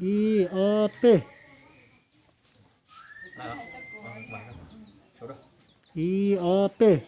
Ib, ob, peb. Ib, ob, peb.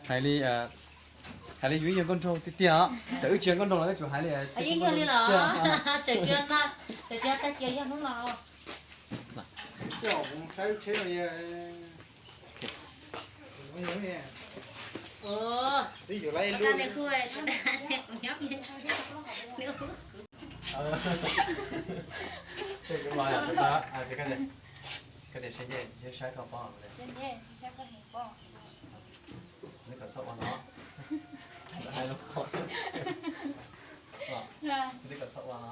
Hais li, hais li yus yog nkauj nraug tiag tiag os, txawm wb tsis yog nkauj nraug los wb tsum hais li. Yeej yog li los, txawm tsis yog tag kis yog hnub no. Koj tias seb ncej, ncej saib koj pob. Neb kom txhob ua no. Hais lus qhov. Neb kom txhob ua no.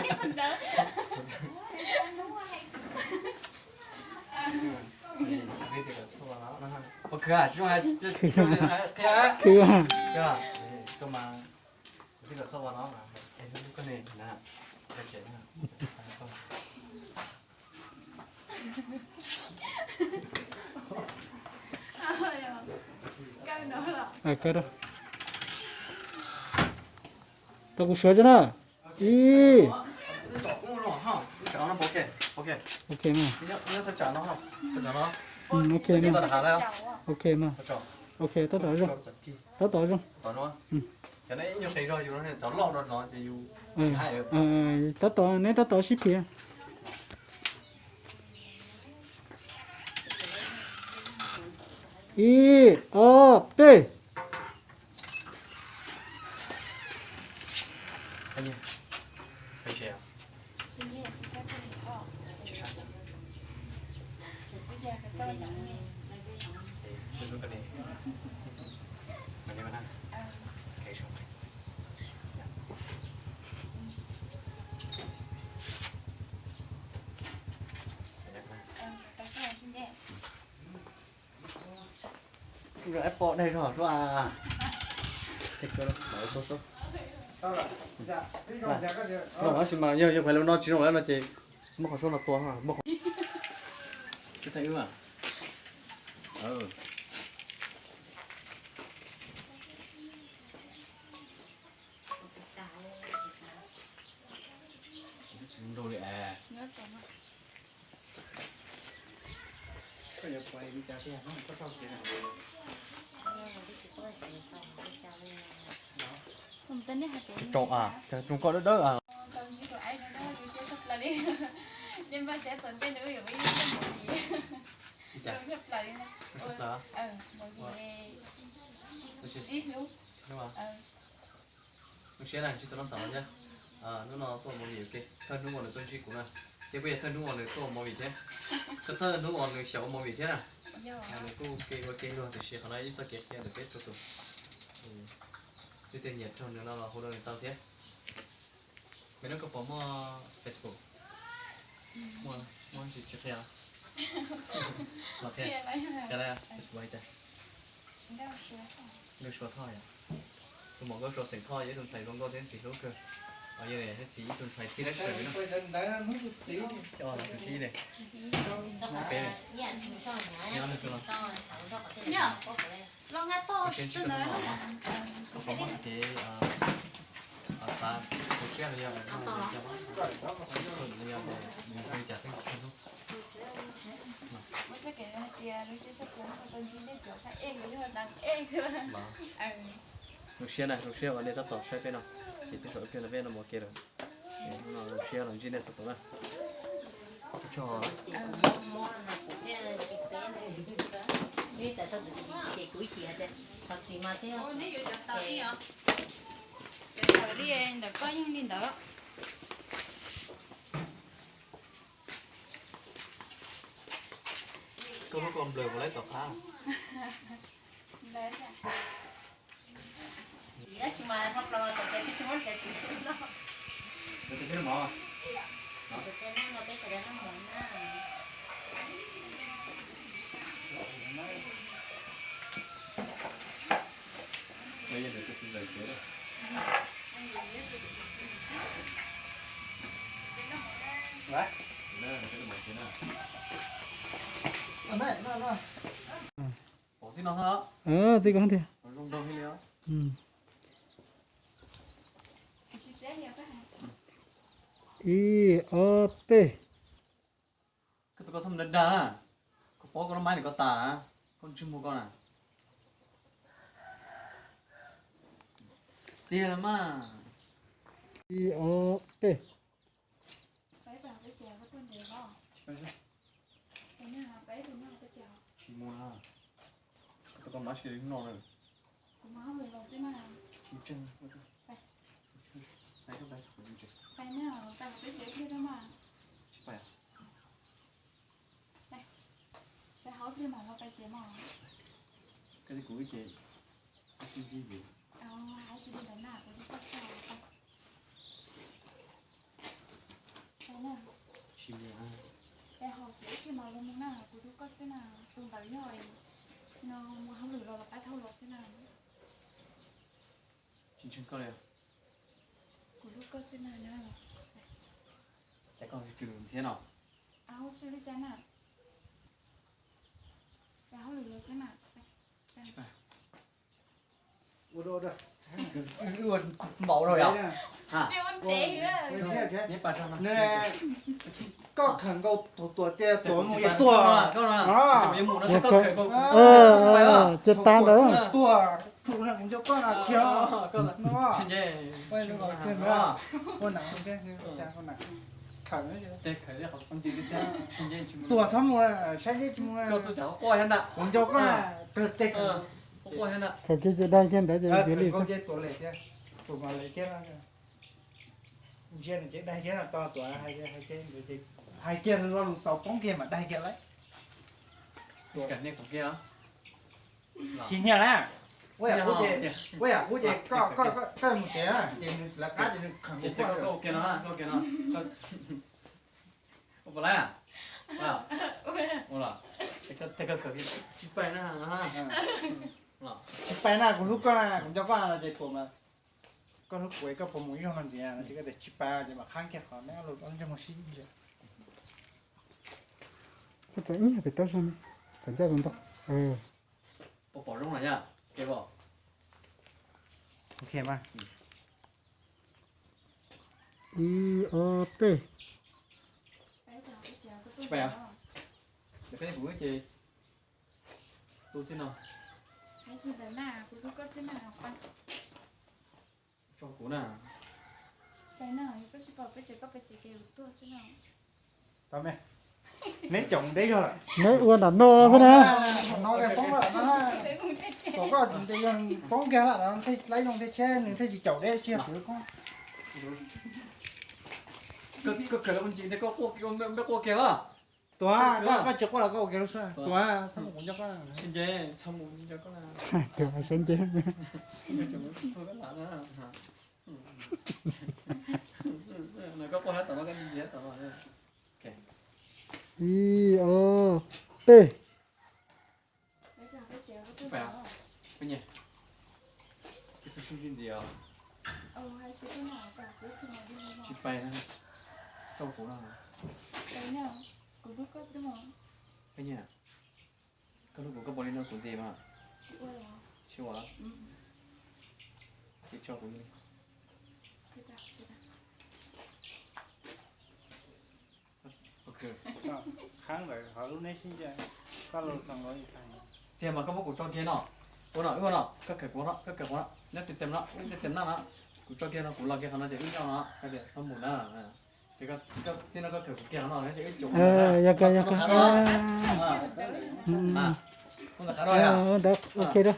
Neb kom txhob ua no. Ua khwv, khwv. Koj mas, neb kom txhob ua no. Koj ne, rau kuv suav tso na. Ib, ok na. Ok na. Ok na. Ok, tab tom zoo. Tab tom zoo. Tab tom, neb tab tom sib phiv. Ib, ob, peb. Ib pom dai zog suab. Tab sis mas yog yog pais lawm no tsis zoo lawm no ces muab qhov suab no tua, muab qhov, Tsoo a, tsoo koj dawb dawb a. Zoo siab na, ntsib tus no xav thiab. Hnub no tuaj movie ua ke, thawj hnub uas nws tuaj ntsib kuv na, thiab kuj yog thawj hnub uas nws tuaj ua movie thiab, thawj hnub uas nws xyaum ua movie thiab na. Nws kuj ua ke ua ke luag tiam sis qhov no ib txoj kev qhia ntawm peb txhua tus. Leej twg nyiam raug nws no los hu rau nws tau thiab. Me nub koj puas muaj Facebook? Muaj, muaj tsis qhia los? Los qhia. Qhia Facebook hais tias Nkauj Suav Thoj yom. Tus muam Nkauj Suav xeem Thoj yog ib tug ntxhais zoo nkauj thiab ntxim hlub kawg. Yog niam thiab txiv ib tug ntxhais tib lab sawv no. Coj los tus tib li. Peb li. Nyob nws los. Los nqa toj. Koj puas muaj txoj kev xav tu siab los yog nws zoo li cas xwb? Zoo siab na, zoo siab uas nej tab tom saib peb no, ces peb saum ib pliag no peb no mus ua ke lawm. Zoo siab los ntsib nej txhua tus na. Li ntawm koj yeej li ntawd. Koj lub ko nplawg puas laib tom qab? Tab sis mas hmo plaws los txog ces tsis muab cov txiv tub no. Cov txiv no peb sawv daws noj mov na. Txij ko tiag. Ib, ob, peb. Koj tus koj txhob mus dag dag na, koj paub koj lub maib ntawm koj tas na, koj ntsej muag koj na. Tiag los mas. Ib, ob, peb. Tsis mus na, koj tus koj maib tsis li hnub no na. Tsis ntseeg. Tsis pais. Koj thiab kuv ib ce, koj sib ntsib yus. Tsis mus. Es hauv tsev ib txhij mas los mus na, kuv hlub koj xwb na, tus ntawd yog no mus hauj lwm los los pab thauj los xwb na. Tsis ntseeg koj li. Kuv hlub koj xwb na. Cas koj tsis tsw ntxhiab no? Au, tsw li cas na? Pab hauj lwm los xwb na. Ua npaum rau yog. Koj khawm nkaus tus tuam tias tuam mus es tuam. Ces tas ntawd. Tuam tsum na, kuv nco koj na kiag. Tuam txhob mus, saib ntseb tsis mus. Kuv nco koj na, kawg tej. Khawm kiag ces daig kiag ntawd ces yuav li xwb. Ntsia nws ces daig kiag no, tos tuam hais kiag lo lus xaus poob kiag mas daig kiag lawm. Tsis nyiam na. Ua yam kuv ces, ua yam kuv ces koj, koj mus tsev na ces nws lawv qab ces nws khawm kuv. Ua puas laib? Tsis pais na. Tsis pais na, kuv hlub koj na, kuv nco koj no ces tuam mas. Koj hlub kuv, koj puas mus ib zaug no ntxiv no ces koj tias tsis pais ces mam qhab kiag qhov neb ob lub ntsej muag sib ntsia. Koj txawm ib nyuag pem rau zoo, kom ncaj tus ntau. Puas pom zoo na yom? Ok mas. Ib, ob, peb. Tsis pais os. Ces peb kuv ces tu txij no. Tso kuv na. Neb caum deb zog lawm. Neb ua nram no xwb na. No poob lawm no. Kom koj poob kiag lawm no, laib zoo thiaj tsheb nws thiaj tsis caum deb tsis yog kwv koj. Koj kawm ntsis ntawd koj quaj kiag, koj quaj kiag los? Tuam, koj tsis quaj los koj ua kiag lub suab. Tuam, txhob mus kuv nco koj. Sib nce, txhob mus nco koj. Tuam, sib nce. Koj quaj tom no, koj ntsia tom no. Ib, ob, peb. Tsis pais os. Koj nyiam. Koj sib sib ntsis os. Tsis pais na. Tso kuv no. Koj nyiam. Koj hlub kuv koj puas li no kuv ntxiv mas. Tsis ua los. Ces tso kuv li. Tiag mas koj muab kuv tso kiag no. Ua no, wb ua no, koj khawm kuv no, koj khawm kuv no, nyob tes tes no, wb tes tes no no. Kuv tso kiag no, kuv los kiag qhov no ces wb nyob no, txhob mus na. Ces koj, koj txij no koj khawm kuv kiag qhov no ces wb caum. Yog kawg, yog kawg. Ntawd ok da.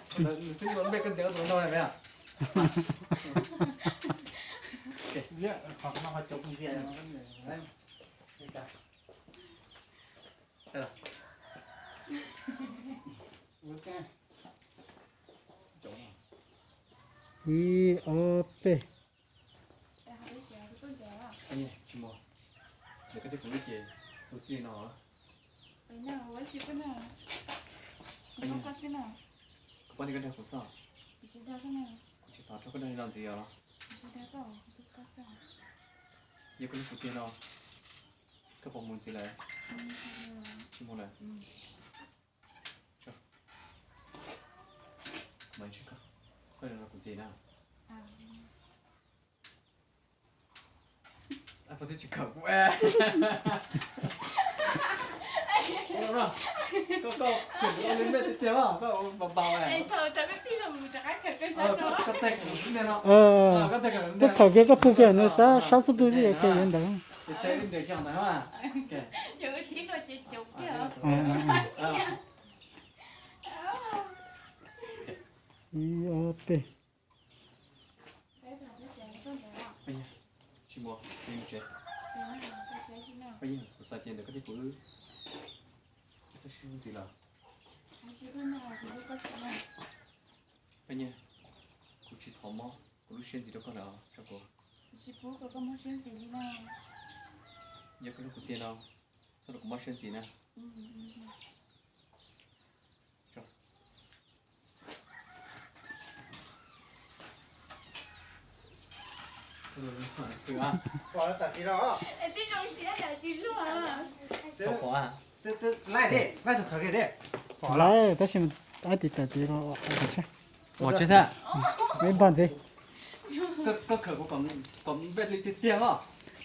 Ib, ob, peb. Tsis mus, ntawm koj thiab kuv wb ces tus txij li no. Kuv pom tias koj nrog kuv xwb, kuv tsis thov koj nrog li no ntxiv os los? Yog koj hlub kuv tiag no, koj puas mus ntxiv lawm? Tsis mus lawm. Kuv mam ntsib koj, koj nrog kuv ntxiv na. Pog twb tsis khawm kuv. Koj, koj, koj me tiag tiag, koj ua npau npau. Koj teg kuv no, koj teg kuv no. Koj khawm kiag koj pw kiag no, sab sab xub pwg xwb, yuav ke yuav ntawd. Ib, ob, peb. Tsis mus, kuv xav tias ntawm koj thiab kuv wb txhob sib hlub ntxiv lawm. Poj Nyiaj, kuv tsis thov mob kuv lub siab ntxiv rau koj lawm os, tso kuv. Yog koj hlub kuv tiag no, txhob rau kuv mob siab ntxiv na. Lawm tab sis mas ab tis tawm tis los tshab. Ua tshab thiab. Ib npog ntxiv. Koj khawm kom npej li tiag tiag os.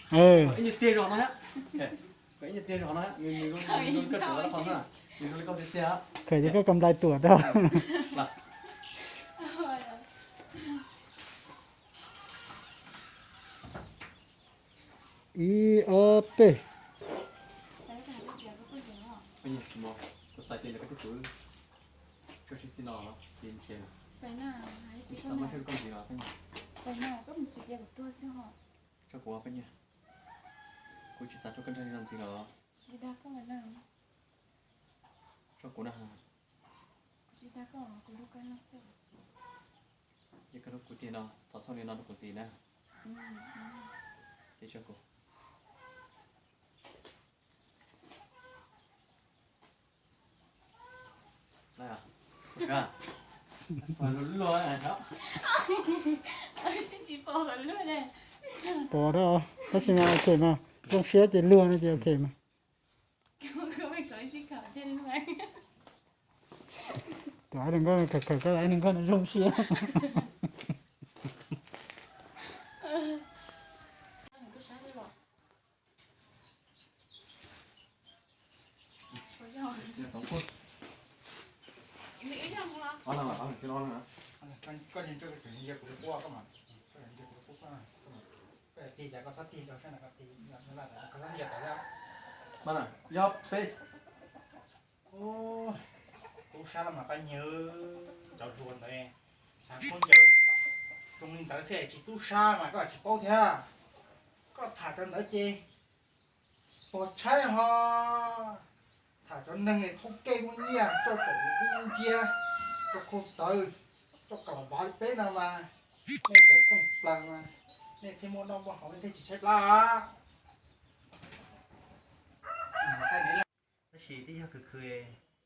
Ib nyuag tiag zog no thiab. Kom ib nyuag tiag zog no, nws zoo li koj tsuav qhov xwb, nws zoo li koj tiag tiag. Khawm ces koj kam nplai tuam tau. Ib, ob, peb. Kuv xav tias ntawm koj thiab kuv wb txhob sib hlub ntxiv no, ces ntshe kuv tsis xav mob siab rau koj ntxiv lawm, Poj Nyiaj. Tso kuv, Poj Nyiaj. Kuv tsis xav rau koj nrog li no ntxiv lawm. Tso kuv na. Yog koj hlub kuv tiag no, thov txhob li no rau kuv ntxiv na. Ces tso kuv. Pom, tab sis mas ok mas, zoo siab ces luag no ces ok mas. Tus ab nkauj no khawm khawm koj ab nkauj no zoo siab. Koj tig cas koj txhob tig rau sab no, koj tig koj txhob ntsia tawm thiab. Yog peb tub sab los mas Paj Nyiaj, cov hluas ntawd, hnav khaub ncaws zoo li ntawd xwb tsis tub sab mas koj tsis paub thiab. Koj tham cov ntawd ces tuag tshaib ho. Tham cov neeg thoob kej muaj nyiaj coj kom mus ntsia rau khau tawv, coj kom los vav li peb no mas nej tawm tooj plaws mas nej thiaj muaj noj muaj haus, nej thiaj tsis tshaib plab. Tab sis twb yog khwv khwv,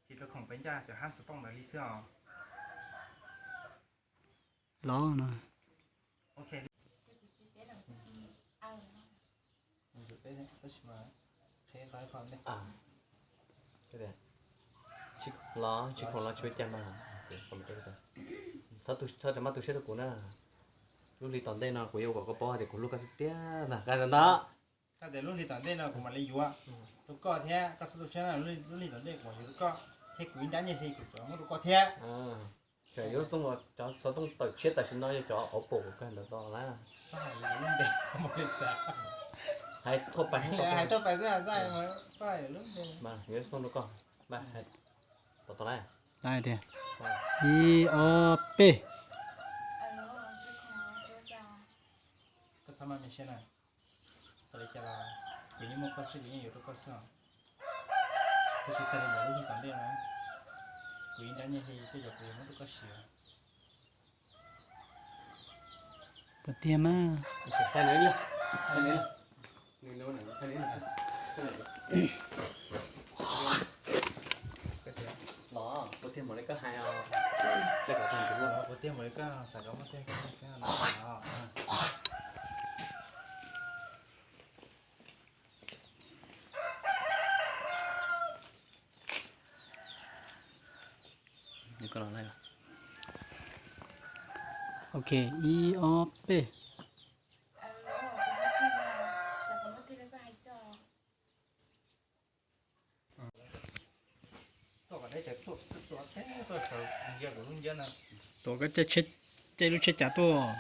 tsis tau khoom pes ncaj cov hab txhua tooj ntawd li xwb os. Los no. Los tsis khoom los tsis ua cas mas. Txhob rov maj tu siab rau kuv na. Lub hli tom ntej no kuv yuav ua kom koj paub tias kuv hlub koj tiag tiag ntag, koj ntag. Txhob tias lub hli tom ntej no kuv mam li yuav rau koj thiab, koj txhob tu siab na, lub hli tom ntej kuv mam yuav rau koj thiab, kuv ib nrab nyiaj hli kuv tsuas muab rau koj thiab. Tsam yuav xov tooj, cov xov tooj tawm tshiab tam sim no yog cov Oppo kuv kawg ntawd tau na. Hais thuaj pais, hais thuaj pais xwb, yuav xov tooj rau koj. Tau tau na. Ib ob peb. Koj txhob maj me siab na. Txawm li cas los kuv yeej muaj koj xwb, kuv yeej yuav rau koj xwb os. Kuv tsis tag li ntawd lub hli tom ntej na, kuv ib nrab nyiaj hli tej zaum kuv yuav muab rau koj siv. Puas tiag mas? Puas tiag mas li koj hais os? Puas tiag mas li koj xav kom muaj tej koj xav no. Ok, ib ob peb. Tuam, koj caij lub tsheb cas tuaj?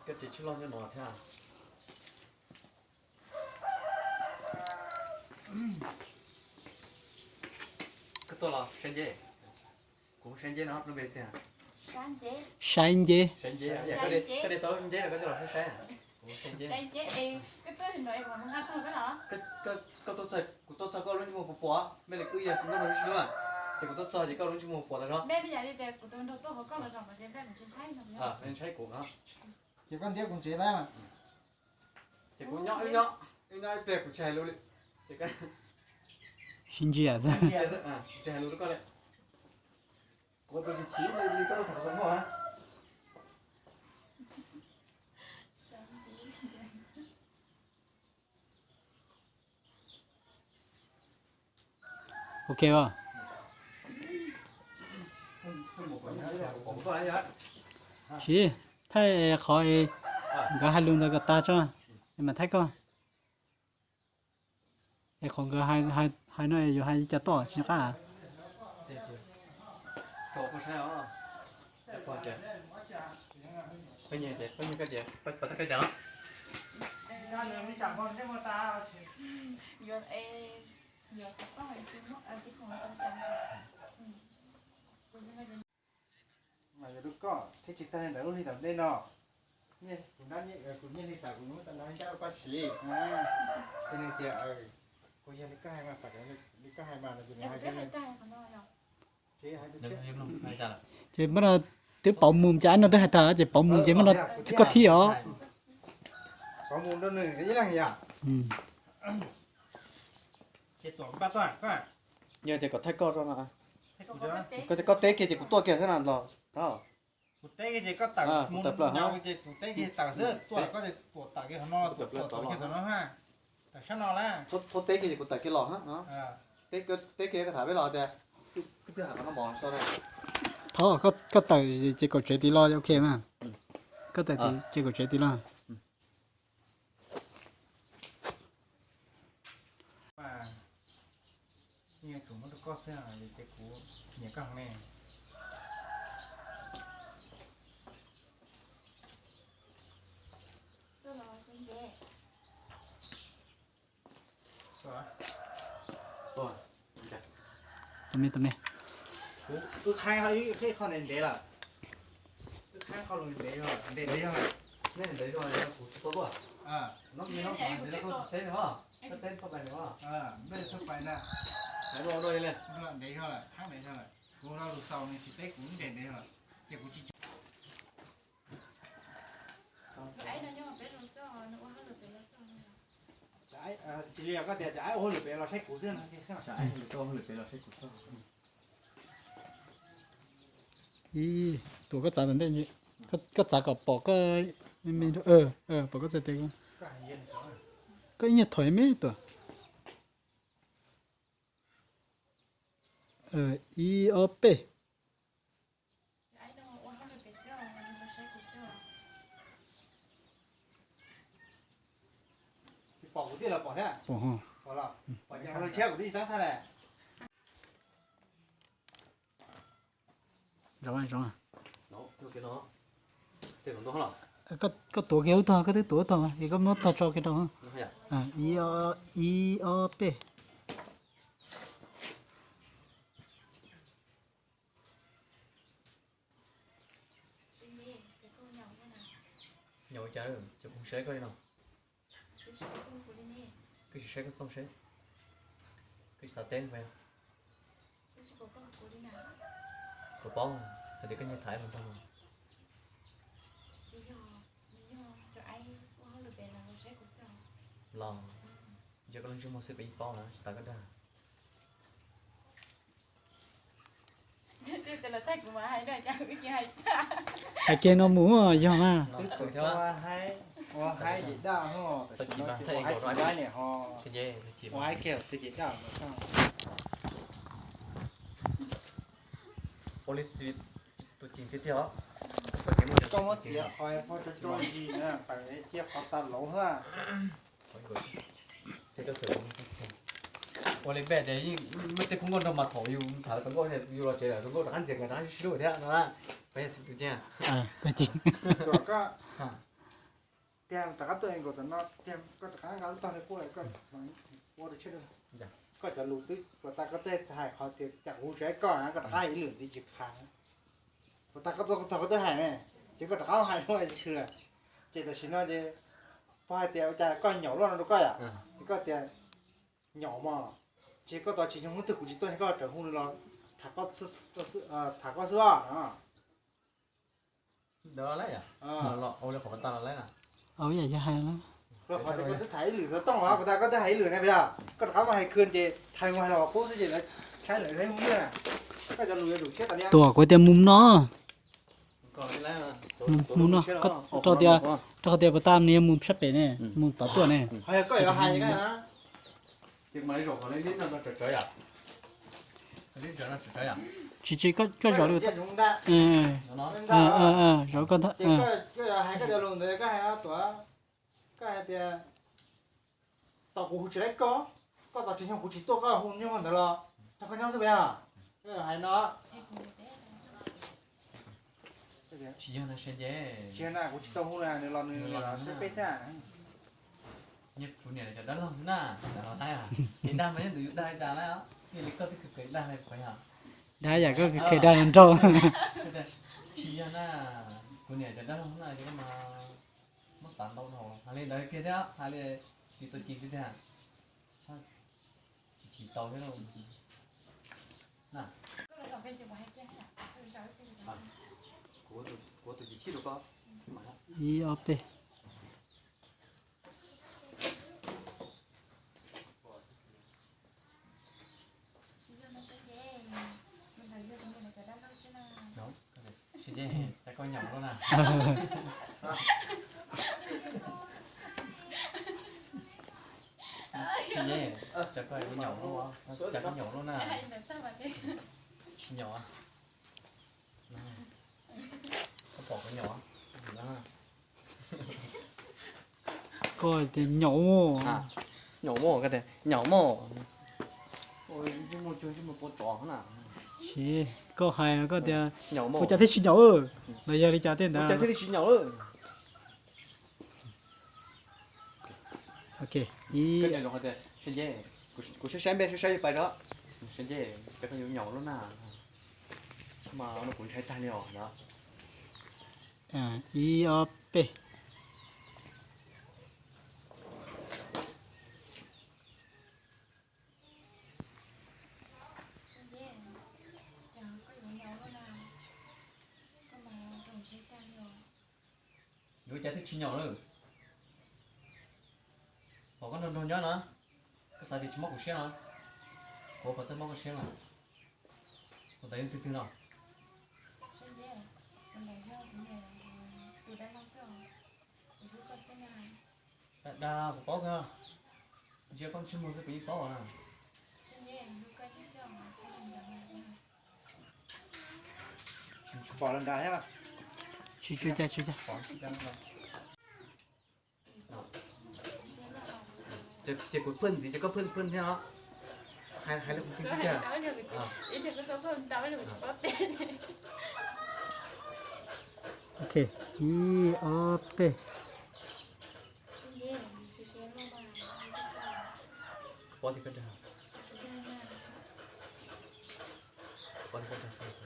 Koj tsis loj nyob no thiab. Koj tuaj los saib nceb. Kuv saib nceb no, lub npe tiag. Saib nceb. Saib nceb. Koj de tau nceb los koj coj los saib saib. Kuv saib nceb. Koj tuaj txog, kuv tuaj txog koj lub ntsej muag puas puas, mej li wb yog xwb noj no sib hlub, ces kuv tuaj txog ces koj lub ntsej muag puas tau zog. Saib kuv no. Ces koj ntiab kuv ntsev na. Ces kuv nyob, wb nyob, wb nyob ib pliag kuv tsis hais lus li. Sib ntsia xwb. Tsis hais lus rau koj li. Kuv tus tsis chim li koj tham kuv tus muaj. Ok as. Siv, thaij qhov nkawd hais lus ntawd kom tag tso, es mam thaij koj. Es qhov nkawd hais no yuav hais li cas toj tsis nco qab. Mas yog rau koj thiab tsis tag li ntawd lub hli tom ntej no, kuv nyiaj hli tas kuv muab tau ncaj rau koj siv. Ces nws tias kuv yog li koj hais mas xav li koj hais mas no ces nws hais. Ces muab no twb pauv mus ces no twb hais tag ces pauv mus ces muab no koj thib os. Pauv mus rau nws ib leeg yom. Yog tias kom thaij koj no, koj teb kiag ces kuv tuaj kiag xwb na los. Kuv teb kiag ces koj tawm, kuv tawm plaws ces kuv teb kiag tawm xwb, tuaj koj tuam tawm kiag qhov no, tuam kiag tom no ha, tawm sab no la. Thaub teb kiag ces kuv tawm kiag los ha. Teb kiag koj tham peb los tias, koj twb hais qhov no mos so na. Thaub, koj tawm ces kaum tsev tid los ok mas. Koj tawm ces kaum tsev tid los. Mas yeej yuav tsum muab rau koj xwb vim tias kuv nyiam koj heev ne. Tus me, tus me. Wb qhaib qhov ntev ntev lawm. Wb qhaib qhov ntev ntev yog, ntev ntev yog. Nej ntev yog kuv tsis tau tuaj. Ntev yog kuv tsis tau tuaj. Ntev yog lawm, qhaib ntev yog lawm. Kuv lo lus xaus nws tsis teb kuv ntev ntev yog lawm. Ces kuv tsis Tsis li os, koj tias cov aib ua hauj lwm pem los saib kuv xwb no. Ib, tus koj txav tom ntej, koj txav kom pom koj me me, pom koj txhais tes. Koj ib nyuag thom me tuaj. Ib ob peb. Pom kuv thiab los pom thiab. Pom, pom ces kuv tsis tau thaij lawm. Zoo, zoo. Koj tuav kiag ub tog, koj twb tuav ub tog es koj muab tog tso kiag rau. Ib, ib ob peb. Nyaum cas, ces kuv saib koj li no. Koj tsis saib koj tsis tau saib. Twb xav teb, kuv paub hais tias koj nyiag tham ib hluas nraug los, ntshe koj lub ntsej muag xwb peb yeej paub na, tsis tas koj dag. Hais kiag no mus yog mas. Twb tau ua haib ces daj, ua haib kiag ces daj mus xwb. Ua li tus ceem tiag tiag os. Koj muab txiav qhov pog tso tso zis na, cia qhov tas lauv na. Ua li peb tias muaj tej khub nkauj nrog mas thaum yus tham tau nkauj, yus los tsev lawm tus nkauj rov qab ntxias nkawd rov qab sib hlub thiab no na. Peb xwb tus ceem. Tiag, rov qab tuaj nkaus tom no tiag, koj rov qab nqa lub tog li qub, koj ua rau tshiab. Koj cov lus twb puas tas koj tej hais qhov tias cas kuv tsis hais koj na, koj rov qab hais ib lwm ntxiv tsis qha. Puas tas koj tuaj txog koj twb hais ne, ces koj rov qab hais lub tsis khwv. Ces tam sim no ces pog hais tias ua cas koj nyaum luaj no rau koj yom, ces koj tias nyaum mog, ces koj tos tsis nyoog hnub twg kuv tsis tuaj koj raws hu los tham koj xwb os. Ua li qhov tas los lawm na. Los qhov tias koj twb tham ib lwm xov tooj os, puas tas koj twb hais ib lwm ne, puas yog koj rov qab mus hais khwv ces thaiv mus hais los qub xwb ces lawv tshaib lawv mus ywg na. Koj cov lus yuav lus tshiab tas li. Tuam kuv tias mus no, mus no, rau qhov tias puas tas nws yuav mus sab pem ne, mus tom tuaj ne. Tsis tsis, koj zaum li zaum koj ntag. Koj hais tias tos kuv hu tsis laib koj, koj tos tsis nyoog kuv tsis tuaj koj hu nyob ntawd los nrog koj nyob xwb puas yog? Hais no. Tsis yog na, kuv tsis tau hu na, nws los nws saib peb xwb. Nyiag kuv niam cov dab laug na, los thaib, dag mas yeej tus yus dag li cas na, thiaj li koj twb kheev dag li puas yog? Dag yam koj kheev dag nraug. Tsis yog na, kuv niam cov dab laug na ces koj mas muab xav ntau dhau, hais li ntawd kiag thiab, hais li tsis tau ci tiag tiag. Tsis chim tau thiab lauj. Kuv tus ci tshib rau koj. Ib ob peb. Sib nce, cas koj nyaum luaj na. Sib nce, cas koj nyaum luaj, cas koj nyaum luaj na. Tsis nyaum. Koj pom kuv nyaum. Koj tias nyaum. Nyaum mog, koj tias nyaum mog. Sis koj hais koj tias nyaum, ua cas thiaj tsis nyaum los yog li cas tej ntawd. Ua cas thiaj li tsis nyaum. Ok, ib. Kuv saib saib npe saib saib pais rau. Sib nce, cas koj yuav nyaum luaj na. Mas no kuv ntshai tag li os. Ib ob peb. Yuav cas thiaj tsis nyaum lawm? Pom koj nrog nrog nyob no, koj xav tias tsis mob kuv siab no, kuv puas txawj mob koj siab na? Tus ntawd yog twg twg no? Dag kuv paub kawg, ntsia koj ntsej muag xwb kuv yeej paub na. Tsis pom los nrad thiab. Tsis, tsis, tsis. Ces kuv phwj ntxiv ces koj phwj phwj thiab os. Hais li kuv txiv tiag. Ok, ib ob peb. Pob tim koj dag. Pob tim koj dag xwb.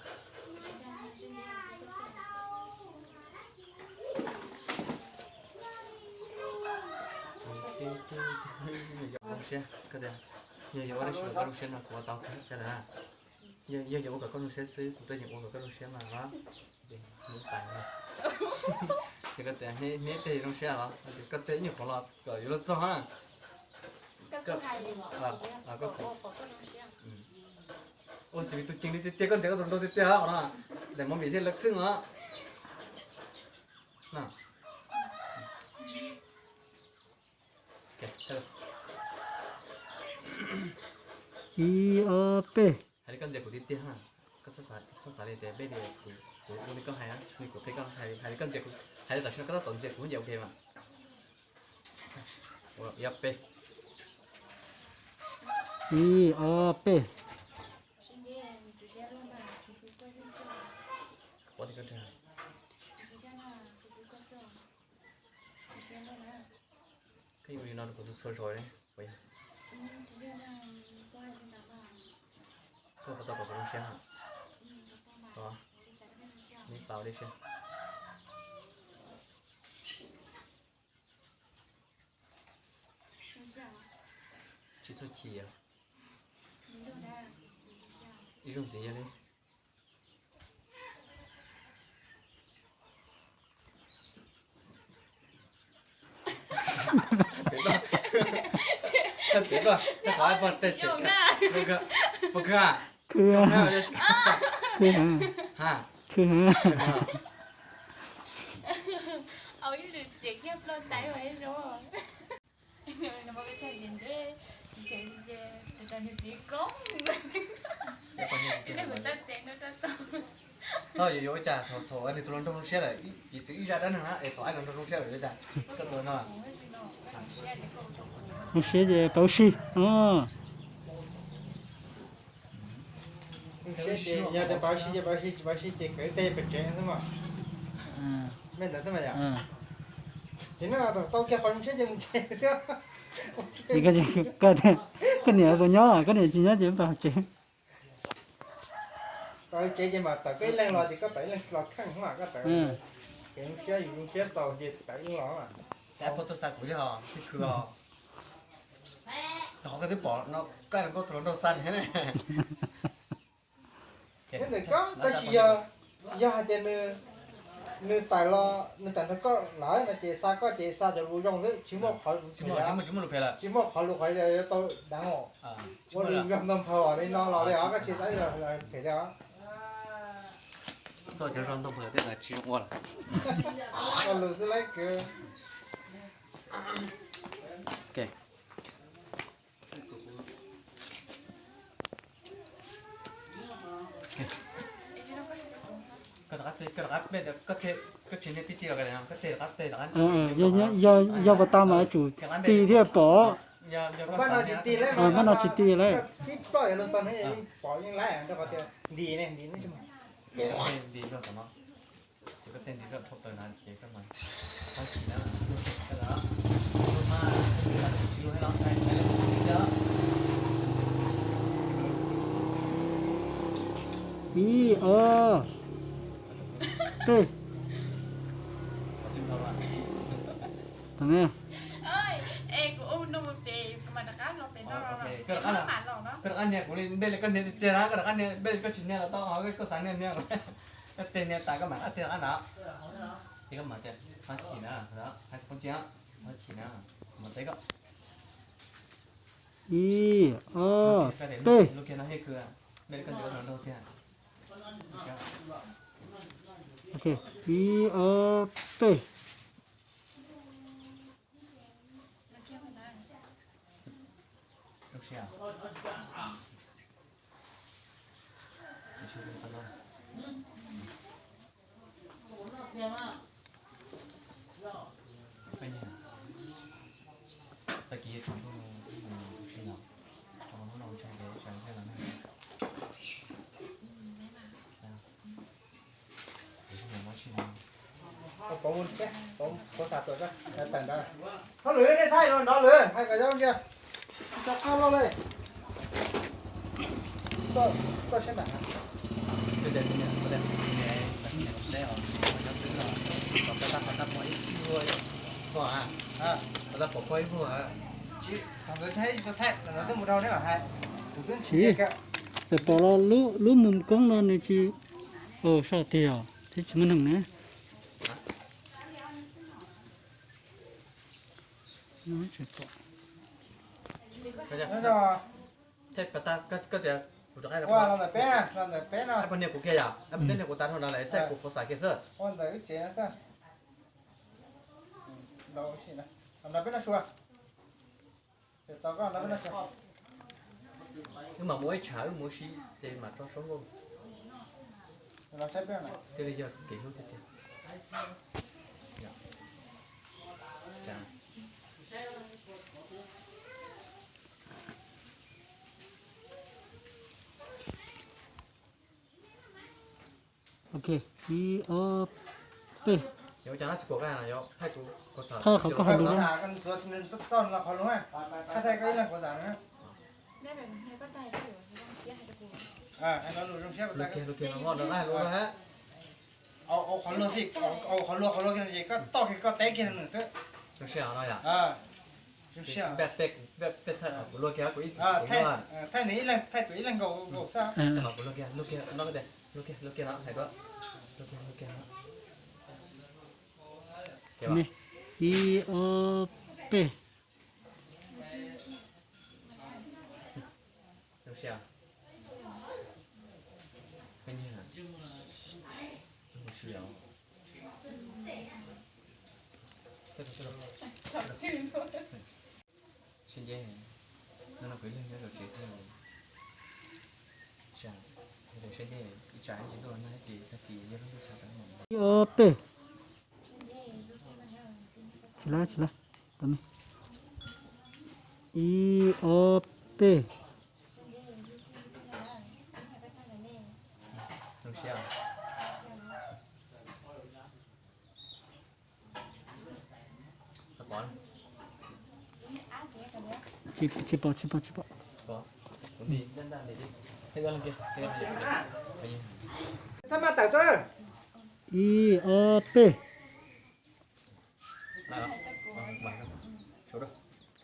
Yog siab koj tias. Yog yuav ua dab tsi kom koj zoo siab no kuv ua tau kawg na. Yog yuav ua kom koj zoo siab xwb kuv tuaj yeem ua kom koj zoo siab mas os. Ces koj tias neb tej zoo siab los koj tej ib nyuag qhuav los kom yuav luag txog na. Ua xws li tus ceev li tiag tiag, koj ntxias koj tus hluas nraug tiag tiag os no, daim movie thiaj lawv xwb os. Ib ob peb. Hais li koj ntxias kuv tiag tiag na. Koj txhob xav li tias peb li kuv ua li koj hais, kuv qhia koj hais li koj ntxias kuv, hais li tam sim no koj tab tom ntxias kuv ncaus ke mas. Ib ob peb. Koj ua li no rau kuv txhua txhua zaus li puas yog? Koj puas tau kom kuv zoo siab na? Neb pab ua dej siab. Tsis txhob chim os. Ib zaug ntxiv yog li. Pem koj, koj qhov pog tej tseem, puas khwv? Khwv, khwv heev. Khwv heev. Thaum yuav ua cas thaum nws tus hluas nraug zoo siab lawm, piv txwv ib zaj dab neeg na es thaum ib hluas nraug zoo siab lawm yuav cas, koj tus no. Zoo siab ces pauv si. Yog tias pauv si ces pauv si, tsis pauv si ces kawv tej pem tsev xwb mas. Mej ntawd xwb mas yom. Ces nej tau kiag qhov zoo siab ces mus tsev xwb. Koj niam puas nyob? Koj niam tsis nyob ces pab tsev. Tsev ces mas tawm koj ib leeg los ces koj tawm ib leeg los kheej mas koj tawm. Kev zoo siab yus zoo siab txaus ces tawm ib leeg los mas. Puas tuaj xa kuv thiab os, khwv os. Tau koj twb pom no koj tus hluas nraug xa thiab ne. Nyob ntawm koj tab sis yog, yog hais tias nws tawm los nws tawm nrog koj lawm no ces xa koj ces xa cov lus zoo xwb, tsis muaj qhov lus phem, tsis muaj qhov lus qhov yuav tau deev os. Ua lus nplog ntog nphawg li no los li os, koj tsis tau phem li os. Txog cov zog ntog nphawg tej no tsis zoo ua lawm. Ua lus xwb laib kwv. Koj rov qab, koj rov qab, koj tsis nias tib tib los, koj rov qab, yog puas tau mas tsum tig thiaj pom. Pab no tsis tig lawm, pab no tsis tig lawm. Ib ob peb. Koj rov qab nias kuv li npej li koj nias tiag tiag na, koj rov qab nias npej li koj tsis nias los tau, koj xav nias nias. Koj tej nias tas koj mam rov qab tig rov qab na. Ces koj mam tias, hais qhov ntxim, hais qhov ntxim na, mam teb koj. Ib ob peb. Ib ob peb. Pauv, pauv xav tuaj tawm ntawd. Thoj lwm nej thaij los nrov lwm hais kom zoo cia. Tso qab loj li. Koj siab nram. Koj tab pom koj ib vuag, koj tab pom koj ib vuag. Tsis, txawm pom los lub mus koob no nws tsis, sab tiag thiab tsis muaj neeg ne. Ua los ntawm peb, los ntawm peb no. Ua ntawm wb tsev no xwb. Wb mam muaj ib tshav wb mus ua si ces mam tso suab nkauj. Thiaj li yog kev hlub tiag tiag. Ok, ib, ob, peb. Thawj qhov koj ho lus. Qhov luag xwb, qhov luag qhov luag kiag no ces koj toj kiag koj teb kiag nws xwb. Zoo siab no yom. Zoo siab. Thaij nws ib leeg, thaij tus ib leeg nkaus nkaus xwb. Kuv luag kiag, luag kiag no, luag kiag, luag kiag no, hais dua. Luag kiag, luag kiag no. Ib, ob, peb. Zoo siab. Koj nyiag. Zoo siab. Siab nce, no no kuv ib leeg nyob rau tsev thiab. Siab nce, ib tsam ib ntuj no ces tag kis yog lub ntuj tshav rau mus. Ib, ob, peb. Tsis lawm, tsis lawm. Ib, ob, peb. Zoo siab. Tsis pom, tsis pom, tsis pom. Ib, ob, peb.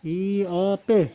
Ib, ob, peb.